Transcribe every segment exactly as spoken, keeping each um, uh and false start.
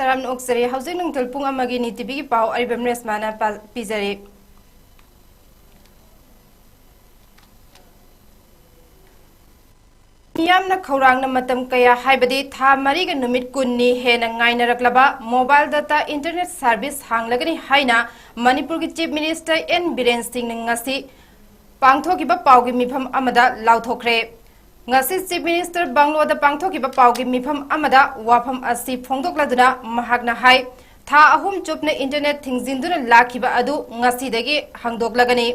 ꯇꯔꯥꯝꯅ ꯑꯣꯛꯆꯔꯤ꯫ ꯍꯧꯖꯤꯛ ꯅꯨꯡꯊꯤꯜ ꯄꯨꯡ ꯑꯃꯒꯤ ꯅꯤꯇꯤ ꯄꯤꯒꯤ ꯄꯥꯎ ꯑꯔꯤꯕꯝ ꯔꯦꯁꯃꯥꯅ ꯄꯥ-, ꯄꯤꯖꯔꯤ꯫ ꯃꯤꯌꯥꯝꯅ ꯈꯧꯔꯥꯡꯅ ꯃꯇꯝ ꯀꯌꯥ, ꯍꯥꯏꯕꯗꯤ ꯊꯥ ꯃꯔꯤꯒ ꯅꯨꯃꯤꯠ ꯀꯨꯟꯅꯤ ꯍꯦꯟꯅ ꯉꯥꯏꯅꯔꯛꯂꯕ mobile data internet service ꯍꯥꯡꯂꯒꯅꯤ ꯍꯥꯏꯅ ꯃꯅꯤꯄꯨꯔꯒꯤ Chief Minister ꯑꯦꯟ ꯕꯤꯔꯦꯟ ꯁꯤꯡꯅ ꯉꯁꯤ ꯄꯥꯡꯊꯣꯛꯈꯤꯕ ꯄꯥꯎꯒꯤ ꯃꯤꯐꯝ ꯑꯃꯗ ꯂꯥꯎꯊꯣꯛꯈ꯭ꯔꯦ꯫ ꯉꯁꯤ Chief Minister ꯕꯪꯂꯣꯗ ꯄꯥꯡꯊꯣꯛꯈꯤꯕ ꯄꯥꯎꯒꯤ ꯃꯤꯐꯝ ꯑꯃꯗ ꯋꯥꯐꯝ ꯑꯁꯤ ꯐꯣꯡꯗꯣꯛꯂꯗꯨꯅ ꯃꯍꯥꯛꯅ ꯍꯥꯏ, ꯊꯥ ꯑꯍꯨꯝ ꯆꯨꯞꯅ internet ꯊꯤꯡꯖꯤꯟꯗꯨꯅ ꯂꯥꯛꯈꯤꯕ ꯑꯗꯨ ꯉꯁꯤꯗꯒꯤ ꯍꯥꯡꯗꯣꯛꯂꯒꯅꯤ꯫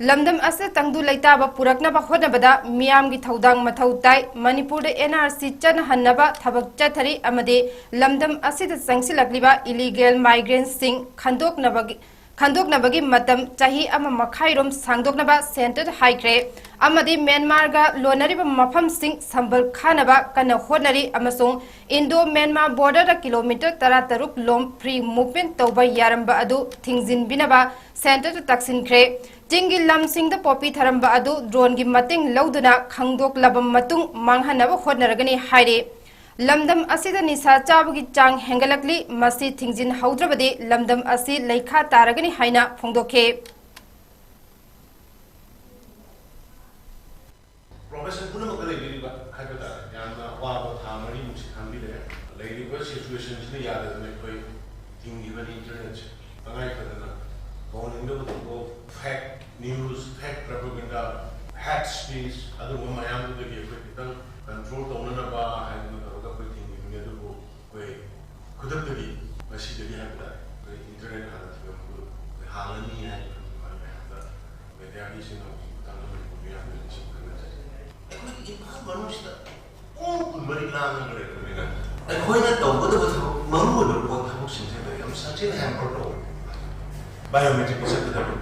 ꯂꯝꯗꯝ ꯑꯁꯤꯗ ꯇꯪꯗꯨ ꯂꯩꯇꯥꯕ ꯄꯨꯔꯛꯅꯕ ꯍꯣꯠꯅꯕꯗ ꯃꯤꯌꯥꯝꯒꯤ ꯊꯧꯗꯥꯡ ꯃꯊꯧ ꯇꯥꯏ꯫ ꯃꯅꯤꯄꯨꯔꯗ N R C ꯆꯠꯅꯍꯟꯅꯕ ꯊꯕꯛ ꯆꯠꯊꯔꯤ ꯑꯃꯗꯤ ꯂꯝꯗꯝ ꯑꯁꯤꯗ ꯆꯪꯁꯤꯜꯂꯛꯂꯤꯕ illegal migrants ꯁꯤꯡ ꯈꯟꯗꯣꯛꯅꯕꯒꯤ, ꯈꯟꯗꯣꯛꯅꯕꯒꯤ ꯃꯇꯝ ꯆꯍꯤ ꯑꯃ ꯃꯈꯥꯏꯔꯣꯝ ꯁꯥꯡꯗꯣꯛꯅꯕ centre ꯍꯥꯏꯈ꯭ꯔꯦ ꯑꯃꯗꯤ ꯃ꯭ꯌꯥꯟꯃꯥꯔꯒ ꯂꯣꯟꯅꯔꯤꯕ ꯃꯐꯝꯁꯤꯡ ꯁꯝꯕꯜ ꯈꯥꯅꯕ ꯀꯟꯅ ꯍꯣꯠꯅꯔꯤ ꯑꯃꯁꯨꯡ Indo Myanmar border ꯗ kilometre ꯇꯔꯥꯇꯔꯨꯛ ꯂꯣꯝ free movement ꯇꯧꯕ ꯌꯥꯔꯝꯕ ꯑꯗꯨ ꯊꯤꯡꯖꯤꯟꯕꯤꯅꯕ centre ꯇꯛꯁꯤꯟꯈ꯭ꯔꯦ꯫ ꯆꯤꯡꯒꯤ ꯂꯝꯁꯤꯡꯗ ꯄꯣꯄꯤ ꯊꯥꯔꯝꯕ ꯑꯗꯨ drone ꯒꯤ ꯃꯇꯦꯡ ꯂꯧꯗꯨꯅ ꯈꯪꯗꯣꯛꯂꯕ ꯃꯇꯨꯡ ꯃꯥꯡꯍꯟꯅꯕ ꯍꯣꯠꯅꯔꯒꯅꯤ ꯍꯥꯏꯔꯤ꯫ ꯂꯝꯗꯝ ꯑꯁꯤꯗ ꯅꯤꯁꯥ ꯆꯥꯕꯒꯤ ꯆꯥꯡ ꯍꯦꯟꯒꯠꯂꯛꯂꯤ꯫ ꯃꯁꯤ ꯊꯤꯡꯖꯤꯟꯍꯧꯗ꯭ꯔꯕꯗꯤ ꯂꯝꯗꯝ ꯑꯁꯤ ꯂꯩꯈꯥ ꯇꯥꯔꯒꯅꯤ ꯍꯥꯏꯅ ꯐꯣꯡꯗꯣꯛꯈꯤ꯫ Profession ꯄꯨꯝꯅꯃꯛꯇ ꯂꯩꯕꯤꯔꯤꯕ ꯍꯥꯏꯕ ꯇꯥꯔꯦ, ꯌꯥꯝꯅ ꯑꯋꯥꯕ ꯊꯥ ꯃꯔꯤꯃꯨꯛꯁꯤ ꯈꯥꯡꯕꯤꯔꯦ꯫ ꯂꯩꯔꯤꯕ situation ꯁꯤꯅ ꯌꯥꯗꯗꯅ ꯑꯩꯈꯣꯏ ꯊꯤꯡꯈꯤꯕꯅꯤ internet ꯁꯦ꯫ ꯇꯉꯥꯏ ꯐꯗꯅ ꯇꯧꯍꯟꯅꯤꯡꯗꯕ ꯊꯧꯗꯣꯛ, fake news, fake propaganda, hate speech ꯑꯗꯨꯒꯨꯝꯕ ꯃꯌꯥꯝꯗꯨꯗꯒꯤ ꯑꯩꯈꯣꯏ ꯈꯤꯇꯪ control ꯇꯧꯅꯅꯕ ꯍꯥꯏꯗꯅ ꯇꯧꯔꯒ ꯑꯩꯈꯣꯏ ꯊꯤꯡꯈꯤꯕꯅꯤ꯫ ꯑꯗꯨꯕꯨ ꯑꯩꯈꯣꯏ ꯈꯨꯗꯛꯇꯒꯤ ꯉꯁꯤꯗꯒꯤ ꯍꯥꯏꯕ ꯇꯥꯔꯦ, ꯑꯩꯈꯣꯏ internet ꯍꯥꯟꯅ ꯊꯤꯡꯉꯝꯕꯗꯨ ꯑꯩꯈꯣꯏ ꯍꯥꯡꯉꯅꯤ ꯍꯥꯏꯗꯅ ꯑꯩꯈꯣꯏ ꯃꯌꯥꯝꯗ media ꯒꯤꯁꯤꯡꯅ ꯍꯧꯖꯤꯛ ꯃꯇꯥꯡꯗ ꯃꯅꯤꯄꯨꯔ ꯃꯤꯌꯥꯝꯗ ꯅꯤꯡꯁꯤꯡ ꯈꯪꯍꯟꯖꯔꯤ꯫ ꯑꯩꯈꯣꯏꯒꯤ ꯏꯝꯐꯥꯜ ꯃꯅꯨꯡꯁꯤꯗ ꯄꯨꯡ ꯀꯨꯟꯃꯔꯤ ꯂꯥꯡꯉꯒ ꯂꯩꯔꯕꯅꯤꯅ ꯑꯩꯈꯣꯏꯅ ꯇꯧꯒꯗꯕ ꯊꯕꯛ ꯃꯔꯨ ꯑꯣꯏꯕ ꯄꯣꯠ ꯊꯕꯛꯁꯤꯡꯁꯦ ꯌꯥꯝ ꯁꯥꯊꯤꯅ hamper ꯇꯧꯋꯦ꯫ Biometric ꯀꯤ ꯆꯠꯀꯗꯕ,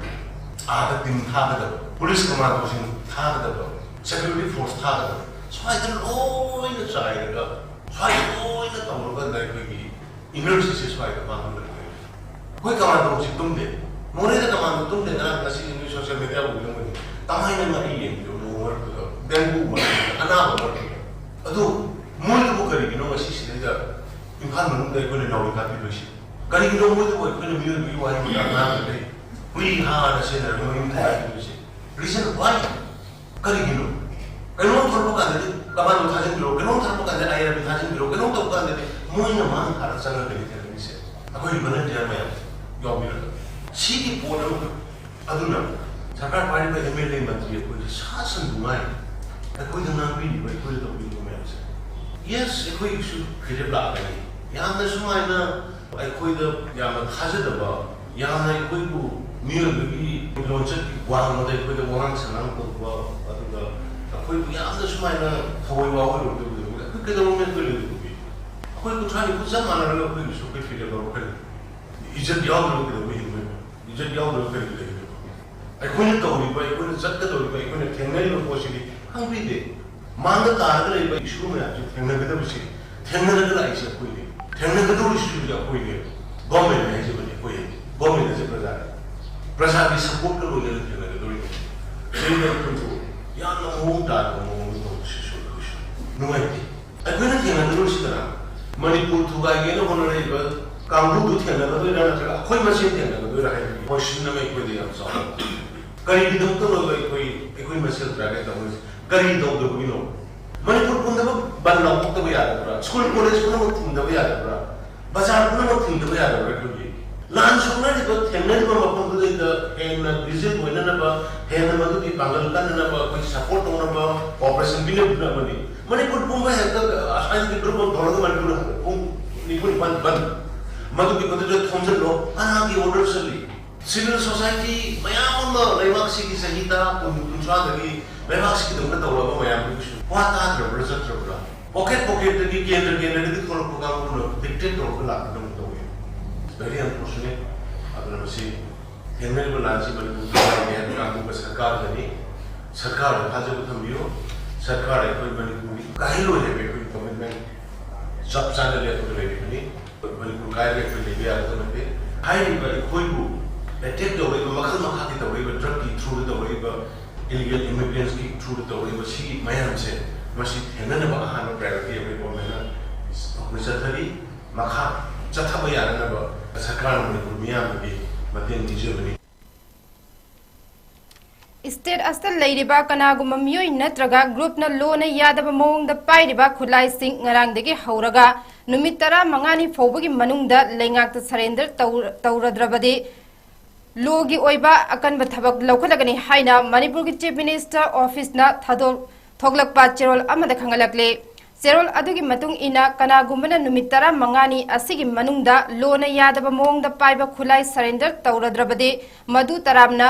ꯑꯥꯗ team ꯊꯥꯒꯗꯕ, police commando ꯁꯤꯡ ꯊꯥꯒꯗꯕ, security force ꯊꯥꯒꯗꯕ, ꯁ꯭ꯋꯥꯏꯗ ꯂꯣꯏꯅ ꯆꯥꯏꯔꯒ, ꯁ꯭ꯋꯥꯏꯗ ꯂꯣꯏꯅ ꯇꯧꯔꯀꯥꯟꯗ ꯑꯩꯈꯣꯏꯒꯤ energy ꯁꯦ ꯁ꯭ꯋꯥꯏꯗ ꯃꯥꯡꯍꯟꯕꯅꯦ꯫ ꯑꯩꯈꯣꯏ commando ꯁꯤ ꯇꯨꯝꯗꯦ, ꯃꯣꯔꯦꯗ commando ꯇꯨꯝꯗꯦ꯫ ꯉꯔꯥꯡ ꯉꯁꯤ ꯅꯣꯏ social media ꯎꯕꯤꯔꯝꯒꯅꯤ, ꯀꯃꯥꯏꯅ ꯉꯥꯔꯤ ꯌꯦꯟꯕꯤꯔꯣ ꯅꯣꯡ ꯃꯔꯛꯇꯨꯗ, dengue ꯃꯔꯛꯇꯨꯗ, ꯑꯅꯥꯕ ꯃꯔꯛꯇꯨꯗ꯫ ꯑꯗꯨ ꯃꯣꯏꯗꯨꯕꯨ ꯀꯔꯤꯒꯤꯅꯣ ꯉꯁꯤ ꯁꯤꯗꯩꯗ ꯏꯝꯐꯥꯜ ꯃꯅꯨꯡꯗ ꯑꯩꯈꯣꯏꯅ ꯅꯥꯎꯔꯤ ꯀꯥꯞꯄꯤꯗꯣꯏꯁꯦ? ꯀꯔꯤꯒꯤꯅꯣ ꯃꯣꯏꯗꯕꯨ ꯑꯩꯈꯣꯏꯅ ꯃꯤꯑꯣꯏꯕꯒꯤ ꯋꯥꯍꯩ ꯃꯇꯥ ꯉꯥꯡꯗꯈꯩ ꯍꯨꯏ ꯍꯥꯅ ꯁꯦꯟꯅꯔꯒ ꯃꯌꯨꯝ ꯊꯥꯗꯣꯏꯁꯦ? Reason why? ꯀꯔꯤꯒꯤꯅꯣ? ꯀꯩꯅꯣꯝ ꯊꯣꯔꯛꯄ ꯀꯥꯟꯗꯗꯤ ꯀꯃꯥꯟꯗꯣ ꯊꯥꯖꯤꯟꯕꯤꯔꯣ, ꯀꯩꯅꯣꯝ ꯊꯣꯔꯛꯄ ꯀꯥꯟꯗꯗꯤ ꯑꯥꯏ ꯑꯥꯔ ꯕꯤ ꯊꯥꯖꯤꯟꯕꯤꯔꯣ, ꯀꯩꯅꯣꯝ ꯇꯧꯕ ꯀꯥꯟꯗꯗꯤ ꯃꯣꯏꯅ ꯃꯥꯡ ꯊꯥꯔꯒ ꯆꯪꯉꯒꯅꯤ ꯊꯦꯡꯅꯔꯤꯁꯦ꯫ ꯑꯩꯈꯣꯏ ꯚꯣꯂꯟꯇꯤꯌꯔ ꯃꯌꯥꯝ ꯌꯥꯎꯕꯤꯔꯒ ꯁꯤꯒꯤ ꯄꯣꯠ ꯑꯃꯈꯛ ꯑꯗꯨꯅ ꯁꯔꯀꯥꯔ ꯄꯥꯏꯔꯤꯕ ꯑꯦꯝ ꯑꯦꯜ ꯑꯦ ꯃꯟꯇ꯭ꯔꯤ ꯑꯩꯈꯣꯏꯁꯦ ꯁꯥ ꯁꯟ ꯅꯨꯡꯉꯥꯏ ꯑꯩꯈꯣꯏꯗ ꯉꯥꯡꯕꯤꯔꯤꯕ, ꯑꯩꯈꯣꯏꯗ ꯇꯧꯕꯤꯔꯤꯕ ꯃꯌꯥꯝꯁꯦ꯫ Yes, ꯑꯩꯈꯣꯏꯒꯤꯁꯨ ꯐꯤꯔꯦꯞ ꯂꯥꯛꯀꯅꯤ꯫ ꯌꯥꯝꯅ ꯁꯨꯃꯥꯏꯅ ꯑꯩꯈꯣꯏꯗ ꯌꯥꯝꯅ ꯊꯥꯖꯗꯕ, ꯌꯥꯝꯅ ꯑꯩꯈꯣꯏꯕꯨ ꯃꯤꯑꯣꯏꯕꯒꯤ ꯂꯣꯟꯆꯠꯀꯤ ꯋꯥꯡꯃꯗ ꯑꯩꯈꯣꯏꯗ ꯋꯥꯉꯥꯡ ꯁꯉꯥꯡ ꯇꯧꯕ, ꯑꯗꯨꯒ ꯑꯩꯈꯣꯏꯕꯨ ꯌꯥꯝꯅ ꯁꯨꯃꯥꯏꯅ ꯊꯋꯥꯏ ꯋꯥꯍꯣꯏꯔꯣꯏꯗꯕꯗ ꯑꯩꯈꯣꯏ ꯀꯩꯗꯧꯕ ꯑꯩꯈꯣꯏ ꯂꯩꯔꯤꯕꯒꯦ? ꯑꯩꯈꯣꯏ ꯀꯨꯟꯊ꯭ꯔꯥ ꯅꯤꯐꯨ ꯆꯞ ꯃꯥꯟꯅꯔꯒ ꯑꯩꯈꯣꯏꯒꯤꯁꯨ ꯑꯩꯈꯣꯏ ꯐꯤꯔꯦꯞ ꯂꯧꯔꯛꯀꯅꯤ꯫ ꯏꯖꯠ ꯌꯥꯎꯗ꯭ꯔꯒ ꯀꯩꯗꯧꯕ ꯍꯤꯡꯗꯣꯏꯅꯣ? ꯏꯖꯠ ꯌꯥꯎꯗ꯭ꯔꯒ ꯀꯔꯤ ꯂꯩꯗꯣꯏꯅꯣ? ꯑꯩꯈꯣꯏꯅ ꯇꯧꯔꯤꯕ, ꯑꯩꯈꯣꯏꯅ ꯆꯠꯀꯗꯧꯔꯤꯕ, ꯑꯩꯈꯣꯏꯅ ꯊꯦꯡꯅꯔꯤꯕ ꯄꯣꯠꯁꯤꯗꯤ ꯈꯪꯕꯤꯗꯦ꯫ ꯃꯥꯡꯗ ꯇꯥꯔꯒ ꯂꯩꯕ ꯏꯁꯨ ꯃꯌꯥꯝꯁꯤ ꯊꯦꯡꯅꯒꯗꯕꯁꯤ, ꯊꯦꯡꯅꯔꯒ ꯂꯥꯛꯏꯁꯦ ꯑꯩꯈꯣꯏꯅꯦ, ꯊꯦꯡꯅꯒꯗꯧꯔꯤꯁꯤꯁꯨ ꯑꯩꯈꯣꯏꯅꯦ꯫ ꯒꯣꯔꯃꯦꯟ ꯍꯥꯏꯁꯤꯕꯅꯤ ꯑꯩꯈꯣꯏꯅꯦ꯫ ꯒꯣꯔꯃꯦꯟ ꯑꯁꯤ ꯄ꯭ꯔꯖꯥꯅꯤ꯫ ꯄ꯭ꯔꯖꯥꯒꯤ ꯁꯄꯣꯔꯠꯀ ꯂꯣꯏꯅꯅ ꯊꯦꯡꯅꯒꯗꯧꯔꯤꯕꯅꯤ꯫ ꯁꯤꯗ ꯑꯩꯈꯣꯏꯁꯨ ꯌꯥꯝꯅ ꯃꯑꯣꯡ ꯇꯥꯗꯕ ꯃꯑꯣꯡꯗ ꯇꯧꯕꯁꯤꯁꯨ ꯑꯩꯈꯣꯏꯁꯨ ꯅꯨꯡꯉꯥꯏꯇꯦ꯫ ꯑꯩꯈꯣꯏꯅ ꯊꯦꯡꯅꯒꯗꯧꯔꯤꯁꯤꯗꯅ ꯃꯅꯤꯄꯨꯔ ꯊꯨꯒꯥꯏꯒꯦꯅ ꯍꯣꯠꯅꯔꯛꯏꯕ ꯀꯥꯡꯕꯨꯗꯨ ꯊꯦꯡꯅꯒꯗꯣꯏꯔꯥ, ꯅꯠꯇ꯭ꯔꯒ ꯑꯩꯈꯣꯏ ꯃꯁꯦꯟ ꯊꯦꯡꯅꯒꯗꯣꯏꯔꯥ ꯍꯥꯏꯕꯒꯤ ꯀꯣꯏꯁꯟ ꯑꯃ ꯑꯩꯈꯣꯏꯗ ꯌꯥꯝ ꯆꯥꯎꯅ꯫ ꯀꯔꯤꯒꯤꯗꯃꯛꯇꯅꯣꯕ ꯑꯩꯈꯣꯏ, ꯑꯩꯈꯣꯏ ꯃꯁꯦꯜ ꯇ꯭ꯔꯥꯏꯕꯦꯜ ꯇꯧꯅꯔꯤꯁꯦ? ꯀꯔꯤ ꯇꯧꯗꯕꯒꯤꯅꯣ? ꯃꯅꯤꯄꯨꯔ ꯄꯨꯝꯅꯃꯛ ꯕꯟ ꯂꯥꯎꯊꯣꯛꯇꯕ ꯌꯥꯗꯕ꯭ꯔꯥ? ꯁ꯭ꯀꯨꯜ ꯀꯣꯂꯦꯖ ꯄꯨꯝꯅꯃꯛ ꯊꯤꯡꯗꯕ ꯌꯥꯗꯕ꯭ꯔꯥ? ꯕꯖꯥꯔ ꯄꯨꯝꯅꯃꯛ ꯊꯤꯡꯗꯕ ꯌꯥꯗꯕ꯭ꯔꯥ? ꯑꯩꯈꯣꯏꯒꯤ ꯂꯥꯟ ꯁꯣꯛꯅꯔꯤꯕ, ꯊꯦꯡꯅꯔꯤꯕ ꯃꯐꯝꯗꯨꯗꯩꯗ ꯍꯦꯟꯅ ꯚꯤꯖꯤꯜ ꯑꯣꯏꯅꯅꯕ, ꯍꯦꯟꯅ ꯃꯗꯨꯒꯤ ꯄꯥꯡꯒꯜ ꯀꯟꯅꯅꯕ, ꯑꯩꯈꯣꯏ ꯁꯄꯣꯔꯠ ꯇꯧꯅꯕ ꯑꯣꯄꯔꯦꯁꯟ ꯄꯤꯅꯕꯗꯨꯅ ꯑꯃꯅꯤ꯫ ꯃꯅꯤꯄꯨꯔ ꯄꯨꯝꯕ ꯍꯦꯛꯇ ꯑꯁ꯭ꯋꯥꯏꯗꯒꯤ ꯒ꯭ꯔꯨꯞ ꯑꯃ ꯇꯧꯔꯒ ꯃꯅꯤꯄꯨꯔ ꯄꯨꯡ ꯅꯤꯐꯨ ꯅꯤꯄꯥꯟ ꯕꯟ, ꯃꯗꯨꯒꯤ ꯃꯗꯨꯗ ꯊꯣꯝꯖꯤꯜꯂꯣ, ꯀꯅꯥꯒꯤ ꯑꯣꯔꯗꯔ ꯆꯠꯂꯤ? ꯁꯤꯚꯤꯜ ꯁꯣꯁꯥꯏꯇꯤ ꯃꯌꯥꯝ ꯑꯃ ꯂꯩꯕꯥꯛꯁꯤꯒꯤ ꯆꯍꯤ ꯇꯔꯥ, ꯀꯨꯟ, ꯀꯨꯟꯊ꯭ꯔꯥꯗꯒꯤ ꯂꯩꯕꯥꯛꯁꯤꯒꯤꯗꯃꯛꯇ ꯇꯧꯔꯕ ꯃꯌꯥꯝꯗꯨꯒꯤꯁꯨ ꯋꯥ ꯇꯥꯗ꯭ꯔꯕ꯭ꯔꯥ, ꯆꯠꯇ꯭ꯔꯕ꯭ꯔꯥ? ꯄꯣꯀꯦꯠ ꯄꯣꯀꯦꯠꯇꯒꯤ, ꯀꯦꯟꯗ꯭ꯔ ꯀꯦꯟꯗ꯭ꯔꯗꯒꯤ ꯊꯣꯛꯂꯛꯄ ꯀꯥꯡꯕꯨꯅ ꯗꯤꯛꯇꯦꯠ ꯇꯧꯔꯒ ꯂꯥꯛꯄꯗꯧꯅ ꯇꯧꯋꯤ꯫ Very unfortunate꯫ ꯑꯗꯨꯅ ꯃꯁꯤ ꯊꯦꯡꯅꯔꯤꯕ ꯂꯥꯟꯁꯤ ꯃꯅꯤꯄꯨꯔꯒꯤ ꯂꯥꯟꯅꯤ ꯍꯥꯏꯕ ꯀꯥꯡꯕꯨꯒ ꯁꯔꯀꯥꯔꯒꯅꯤ꯫ ꯁꯔꯀꯥꯔꯗ ꯊꯥꯖꯕ ꯊꯝꯕꯤꯌꯨ꯫ ꯁꯔꯀꯥꯔ ꯑꯩꯈꯣꯏ ꯃꯅꯤꯄꯨꯔꯒꯤ ꯀꯥꯏꯍꯜꯂꯣꯏ ꯍꯥꯏꯕ ꯑꯩꯈꯣꯏꯒꯤ ꯀꯃꯤꯠꯃꯦꯟ ꯆꯞ ꯆꯥꯅ ꯂꯦꯞꯄꯒ ꯂꯩꯔꯤꯕꯅꯤ꯫ ꯃꯅꯤꯄꯨꯔ ꯀꯥꯏꯔꯒ ꯑꯩꯈꯣꯏ ꯂꯩꯕ ꯌꯥꯒꯗꯕ ꯅꯠꯇꯦ꯫ ꯍꯥꯏꯔꯤꯕ ꯑꯩꯈꯣꯏꯕꯨ ꯑꯦꯇꯦꯛ ꯇꯧꯔꯛꯏꯕ, ꯃꯈꯜ ꯃꯈꯥꯒꯤ ꯇꯧꯔꯛꯏꯕ, ꯗ꯭ꯔꯒꯀꯤ ꯊ꯭ꯔꯨꯗ ꯇꯧꯔꯛꯏꯕ, ꯏꯂꯤꯒꯦꯜ ꯏꯃꯤꯒ꯭ꯔꯦꯟꯁꯀꯤ ꯊ꯭ꯔꯨꯗ ꯇꯧꯔꯛꯏꯕ ꯁꯤꯒꯤ ꯃꯌꯥꯝꯁꯦ, ꯃꯁꯤ ꯊꯦꯡꯅꯅꯕ ꯑꯍꯥꯟꯕ ꯄ꯭ꯔꯥꯏꯌꯣꯔꯤꯇꯤ ꯑꯩꯈꯣꯏ ꯒꯣꯔꯃꯦꯟꯅ ꯑꯩꯈꯣꯏ ꯆꯠꯊꯔꯤ꯫ ꯃꯈꯥ ꯆꯠꯊꯕ ꯌꯥꯅꯅꯕ ꯁꯔꯀꯥꯔꯅ ꯃꯅꯤꯄꯨꯔ ꯃꯤꯌꯥꯝꯗꯒꯤ ꯃꯇꯦꯡ ꯅꯤꯖꯕꯅꯤ꯫ ꯏꯁꯇꯦꯠ ꯑꯁꯤꯗ ꯂꯩꯔꯤꯕ ꯀꯅꯥꯒꯨꯝꯕ ꯃꯤꯑꯣꯏ ꯅꯠꯇ꯭ꯔꯒ ꯒ꯭ꯔꯨꯞꯅ ꯂꯣꯅ ꯌꯥꯗꯕ ꯃꯑꯣꯡꯗ ꯄꯥꯏꯔꯤꯕ ꯈꯨꯠꯂꯥꯏꯁꯤꯡ ꯉꯔꯥꯡꯗꯒꯤ ꯍꯧꯔꯒ ꯅꯨꯃꯤꯠ ꯇꯔꯥꯃꯉꯥꯅꯤ ꯐꯥꯎꯕꯒꯤ ꯃꯅꯨꯡꯗ ꯂꯩꯉꯥꯛꯇ ꯁꯔꯦꯟꯗꯔ ꯇꯧꯔ- ꯇꯧꯔꯗ꯭ꯔꯕꯗꯤ ꯂꯣꯒꯤ ꯑꯣꯏꯕ ꯑꯀꯟꯕ ꯊꯕꯛ ꯂꯧꯈꯠꯂꯒꯅꯤ ꯍꯥꯏꯅ ꯃꯅꯤꯄꯨꯔꯒꯤ ꯆꯤꯐ ꯃꯤꯅꯤꯁꯇꯔ ꯑꯣꯐꯤꯁꯅ ꯊꯥꯗꯣꯛ ꯊꯣꯛꯂꯛꯄ ꯆꯦꯔꯣꯜ ꯑꯃꯗ ꯈꯪꯍꯜꯂꯛꯂꯤ꯫ ꯆꯦꯔꯣꯜ ꯑꯗꯨꯒꯤ ꯃꯇꯨꯡ ꯏꯟꯅ ꯀꯅꯥꯒꯨꯝꯕꯅ ꯅꯨꯃꯤꯠ ꯇꯔꯥꯃꯉꯥꯅꯤ ꯑꯁꯤꯒꯤ ꯃꯅꯨꯡꯗ ꯂꯣꯅ ꯌꯥꯗꯕ ꯃꯑꯣꯡꯗ ꯄꯥꯏꯕ ꯈꯨꯠꯂꯥꯏ ꯁꯔꯦꯟꯗꯔ ꯇꯧꯔꯗ꯭ꯔꯕꯗꯤ ꯃꯗꯨ ꯇꯔꯥꯝꯅ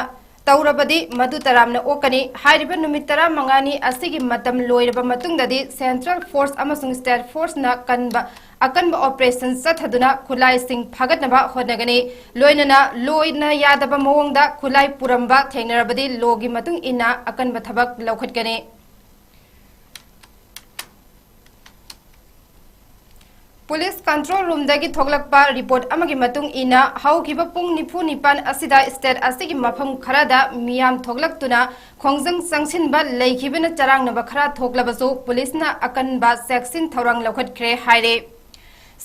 ꯇꯧꯔꯕꯗꯤ ꯃꯗꯨ ꯇꯔꯥꯝꯅ ꯑꯣꯛꯀꯅꯤ꯫ ꯍꯥꯏꯔꯤꯕ ꯅꯨꯃꯤꯠ ꯇꯔꯥꯃꯉꯥꯅꯤ ꯑꯁꯤꯒꯤ ꯃꯇꯝ ꯂꯣꯏꯔꯕ ꯃꯇꯨꯡꯗꯗꯤ ꯁꯦꯟꯇ꯭ꯔꯦꯜ ꯐꯣꯔꯁ ꯑꯃꯁꯨꯡ ꯁ꯭ꯇꯦꯠ ꯐꯣꯔꯁꯅ ꯀꯟꯕ ꯑꯀꯟꯕ ꯑꯣꯄꯔꯦꯁꯟ ꯆꯠꯊꯗꯨꯅ ꯈꯨꯠꯂꯥꯏꯁꯤꯡ ꯐꯥꯒꯠꯅꯕ ꯍꯣꯠꯅꯒꯅꯤ꯫ ꯂꯣꯏꯅꯅ ꯂꯣꯏꯅ ꯌꯥꯗꯕ ꯃꯑꯣꯡꯗ ꯈꯨꯠꯂꯥꯏ ꯄꯨꯔꯝꯕ ꯊꯦꯡꯅꯔꯕꯗꯤ ꯂꯣꯒꯤ ꯃꯇꯨꯡ ꯏꯟꯅ ꯑꯀꯟꯕ ꯊꯕꯛ ꯂꯧꯈꯠꯀꯅꯤ꯫ ꯄꯨꯂꯤꯁ ꯀꯟꯇ꯭ꯔꯣꯜ ꯔꯨꯝꯗꯒꯤ ꯊꯣꯛꯂꯛꯄ ꯔꯤꯄꯣꯔꯠ ꯑꯃꯒꯤ ꯃꯇꯨꯡ ꯏꯟꯅ ꯍꯧꯈꯤꯕ ꯄꯨꯡ ꯅꯤꯐꯨ ꯅꯤꯄꯥꯟ ꯑꯁꯤꯗ ꯁ꯭ꯇꯦꯠ ꯑꯁꯤꯒꯤ ꯃꯐꯝ ꯈꯔꯗ ꯃꯤꯌꯥꯝ ꯊꯣꯛꯂꯛꯇꯨꯅ ꯈꯣꯡꯖꯪ ꯆꯪꯁꯤꯟꯕ ꯂꯩꯈꯤꯕꯅ ꯆꯔꯥꯡꯅꯕ ꯈꯔ ꯊꯣꯛꯂꯕꯁꯨ ꯄꯨꯂꯤꯁꯅ ꯑꯀꯟꯕ ꯆꯦꯛꯁꯤꯟ ꯊꯧꯔꯥꯡ ꯂꯧꯈꯠꯈ꯭ꯔꯦ ꯍꯥꯏꯔꯦ꯫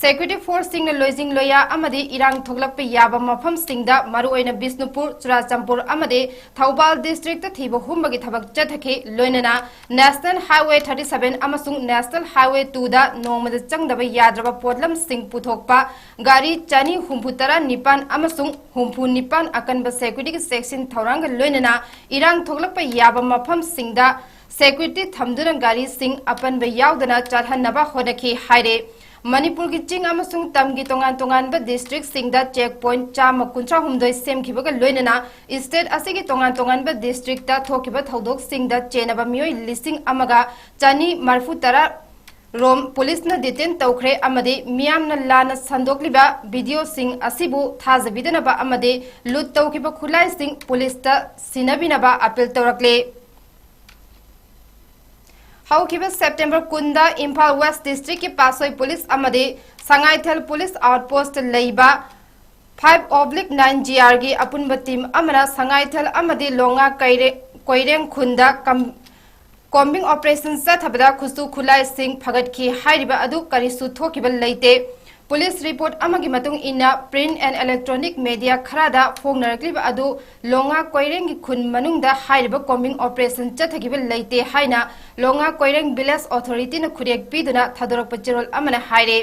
ꯁꯦꯀ꯭ꯌꯨꯔꯤꯇꯤ ꯐꯣꯔꯁꯁꯤꯡꯅ ꯂꯣꯏꯖꯤꯡ ꯂꯣꯌꯥ ꯑꯃꯗꯤ ꯏꯔꯥꯡ ꯊꯣꯛꯂꯛꯄ ꯌꯥꯕ ꯃꯐꯝꯁꯤꯡꯗ ꯃꯔꯨꯑꯣꯏꯅ ꯕꯤꯁꯅꯨꯄꯨꯔ, ꯆꯨꯔꯥꯆꯥꯟꯄꯨꯔ ꯑꯃꯗꯤ ꯊꯧꯕꯥꯜ ꯗꯤꯁꯇ꯭ꯔꯤꯛꯇ ꯊꯤꯕ ꯍꯨꯝꯕꯒꯤ ꯊꯕꯛ ꯆꯠꯊꯈꯤ꯫ ꯂꯣꯏꯅꯅ ꯅꯦꯁꯅꯦꯜ ꯍꯥꯏꯋꯦ ꯊꯥꯔꯇꯤ ꯁꯚꯦꯟ ꯑꯃꯁꯨꯡ ꯅꯦꯁꯅꯦꯜ ꯍꯥꯏꯋꯦ ꯇꯨꯗ ꯅꯣꯡꯃꯗ ꯆꯪꯗꯕ ꯌꯥꯗ꯭ꯔꯕ ꯄꯣꯠꯂꯝꯁꯤꯡ ꯄꯨꯊꯣꯛꯄ ꯒꯥꯔꯤ ꯆꯅꯤ ꯍꯨꯝꯐꯨ ꯇꯔꯥ ꯅꯤꯄꯥꯟ ꯑꯃꯁꯨꯡ ꯍꯨꯝꯐꯨ ꯅꯤꯄꯥꯟ ꯑꯀꯟꯕ ꯁꯦꯀ꯭ꯌꯨꯔꯤꯇꯤꯒꯤ ꯆꯦꯛꯁꯤꯟ ꯊꯧꯔꯥꯡꯒ ꯂꯣꯏꯅꯅ ꯏꯔꯥꯡ ꯊꯣꯛꯂꯛꯄ ꯌꯥꯕ ꯃꯐꯝꯁꯤꯡꯗ ꯁꯦꯀ꯭ꯌꯨꯔꯤꯇꯤ ꯊꯝꯗꯨꯅ ꯒꯥꯔꯤꯁꯤꯡ ꯑꯄꯟꯕ ꯌꯥꯎꯗꯅ ꯆꯠꯍꯟꯅꯕ ꯍꯣꯠꯅꯈꯤ ꯍꯥꯏꯔꯦ꯫ ꯃꯅꯤꯄꯨꯔꯒꯤ ꯆꯤꯡ ꯑꯃꯁꯨꯡ ꯇꯝꯒꯤ ꯇꯣꯉꯥꯟ ꯇꯣꯉꯥꯟꯕ ꯗꯤꯁꯇ꯭ꯔꯤꯛꯁꯤꯡꯗ ꯆꯦꯛ ꯄꯣꯏꯟꯠ ꯆꯥꯝꯃ ꯀꯨꯟꯊ꯭ꯔꯥ ꯍꯨꯝꯗꯣꯏ ꯁꯦꯝꯈꯤꯕꯒ ꯂꯣꯏꯅꯅ ꯁ꯭ꯇꯦꯠ ꯑꯁꯤꯒꯤ ꯇꯣꯉꯥꯟ ꯇꯣꯉꯥꯟꯕ ꯗꯤꯁꯇ꯭ꯔꯤꯛꯇ ꯊꯣꯛꯈꯤꯕ ꯊꯧꯗꯣꯛꯁꯤꯡꯗ ꯆꯦꯟꯅꯕ ꯃꯤꯑꯣꯏ ꯂꯤꯁꯤꯡ ꯑꯃꯒ ꯆꯅꯤ ꯃꯔꯤꯐꯨ ꯇꯔꯥ ꯔꯣꯝ ꯄꯨꯂꯤꯁꯅ ꯗꯤꯇꯦꯟ ꯇꯧꯈ꯭ꯔꯦ ꯑꯃꯗꯤ ꯃꯤꯌꯥꯝꯅ ꯂꯥꯟꯅ ꯁꯟꯗꯣꯛꯂꯤꯕ ꯚꯤꯗꯤꯑꯣꯁꯤꯡ ꯑꯁꯤꯕꯨ ꯊꯥꯖꯕꯤꯗꯅꯕ ꯑꯃꯗꯤ ꯂꯨꯠ ꯇꯧꯈꯤꯕ ꯈꯨꯠꯂꯥꯏꯁꯤꯡ ꯄꯨꯂꯤꯁꯇ ꯁꯤꯟꯅꯕꯤꯅꯕ ꯑꯄꯤꯜ ꯇꯧꯔꯛꯂꯦ꯫ ꯍꯧꯈꯤꯕ ꯁꯦꯞꯇꯦꯝꯕꯔ ꯀꯨꯟꯗ ꯏꯝꯐꯥꯜ ꯋꯦꯁ ꯗꯤꯁꯇ꯭ꯔꯤꯛꯀꯤ ꯄꯥꯠꯁꯣꯏ ꯄꯨꯂꯤꯁ ꯑꯃꯗꯤ ꯁꯉꯥꯏꯊꯦꯜ ꯄꯨꯂꯤꯁ ꯑꯥꯎꯠꯄꯣꯁꯇ ꯂꯩꯕ five oblique nine G R ꯒꯤ ꯑꯄꯨꯟꯕ ꯇꯤꯝ ꯑꯃꯅ ꯁꯉꯥꯏꯊꯦꯜ ꯑꯃꯗꯤ ꯂꯣꯉꯥ ꯀꯩꯔꯦ-, ꯀꯣꯏꯔꯦꯡ ꯈꯨꯟꯗ ꯀꯝ-, ꯀꯣꯝꯕꯤꯡ ꯑꯣꯄꯔꯦꯁꯟ ꯆꯠꯊꯕꯗ ꯈꯨꯠꯁꯨ ꯈꯨꯠꯂꯥꯏꯁꯤꯡ ꯐꯒꯠꯈꯤ ꯍꯥꯏꯔꯤꯕ ꯑꯗꯨ ꯀꯔꯤꯁꯨ ꯊꯣꯛꯈꯤꯕ ꯂꯩꯇꯦ꯫ Police report ꯑꯃꯒꯤ ꯃꯇꯨꯡ ꯏꯟꯅ, print and electronic media ꯈꯔꯗ ꯐꯣꯡꯅꯔꯛꯂꯤꯕ ꯑꯗꯨ ꯂꯣꯉꯥ ꯀꯣꯏꯔꯦꯡꯒꯤ ꯈꯨꯟ ꯃꯅꯨꯡꯗ ꯍꯥꯏꯔꯤꯕ combing operation ꯆꯠꯊꯈꯤꯕ ꯂꯩꯇꯦ ꯍꯥꯏꯅ ꯂꯣꯉꯥ ꯀꯣꯏꯔꯦꯡ village authority ꯅ ꯈꯨꯔꯦꯛ ꯄꯤꯗꯨꯅ ꯊꯥꯗꯣꯔꯛꯄ ꯆꯦꯔꯣꯜ ꯑꯃꯅ ꯍꯥꯏꯔꯦ꯫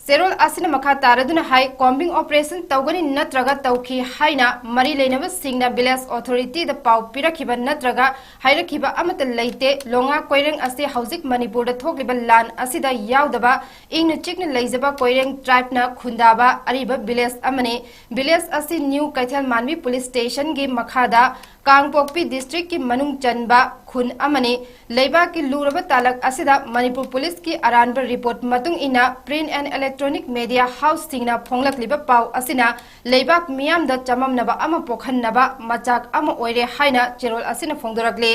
ꯆꯦꯔꯣꯜ ꯑꯁꯤꯅ ꯃꯈꯥ ꯇꯥꯔꯗꯨꯅ ꯍꯥꯏ, combing operation ꯇꯧꯒꯅꯤ ꯅꯠꯇ꯭ꯔꯒ ꯇꯧꯈꯤ ꯍꯥꯏꯅ ꯃꯔꯤ ꯂꯩꯅꯕꯁꯤꯡꯅ village authority ꯗ ꯄꯥꯎ ꯄꯤꯔꯛꯈꯤꯕ ꯅꯠꯇ꯭ꯔꯒ ꯍꯥꯏꯔꯛꯈꯤꯕ ꯑꯃꯠꯇ ꯂꯩꯇꯦ꯫ ꯂꯣꯉꯥ ꯀꯣꯏꯔꯦꯡ ꯑꯁꯤ ꯍꯧꯖꯤꯛ ꯃꯅꯤꯄꯨꯔꯗ ꯊꯣꯛꯂꯤꯕ ꯂꯥꯟ ꯑꯁꯤꯗ ꯌꯥꯎꯗꯕ ꯏꯪꯅ ꯆꯤꯛꯅ ꯂꯩꯖꯕ ꯀꯣꯏꯔꯦꯡ tribe ꯅ ꯈꯨꯟꯗꯥꯕ ꯑꯔꯤꯕ village ꯑꯃꯅꯤ꯫ Village ꯑꯁꯤ New ꯀꯩꯊꯦꯜ ꯃꯥꯟꯕꯤ police station ꯒꯤ ꯃꯈꯥꯗ ꯀꯥꯡꯄꯣꯛꯄꯤ district ꯀꯤ ꯃꯅꯨꯡ ꯆꯟꯕ ꯈꯨꯟ ꯑꯃꯅꯤ꯫ ꯂꯩꯕꯥꯛꯀꯤ ꯂꯨꯔꯕ ꯇꯥꯂꯛ ꯑꯁꯤꯗ ꯃꯅꯤꯄꯨꯔ police ꯀꯤ ꯑꯔꯥꯟꯕ report ꯃꯇꯨꯡ ꯏꯟꯅ print and electronic media house ꯁꯤꯡꯅ ꯐꯣꯡꯂꯛꯂꯤꯕ ꯄꯥꯎ ꯑꯁꯤꯅ ꯂꯩꯕꯥꯛ ꯃꯤꯌꯥꯝꯗ ꯆꯃꯝꯅꯕ ꯑꯃ ꯄꯣꯛꯍꯟꯅꯕ ꯃꯆꯥꯛ ꯑꯃ ꯑꯣꯏꯔꯦ ꯍꯥꯏꯅ ꯆꯦꯔꯣꯜ ꯑꯁꯤꯅ ꯐꯣꯡꯗꯣꯔꯛꯂꯤ꯫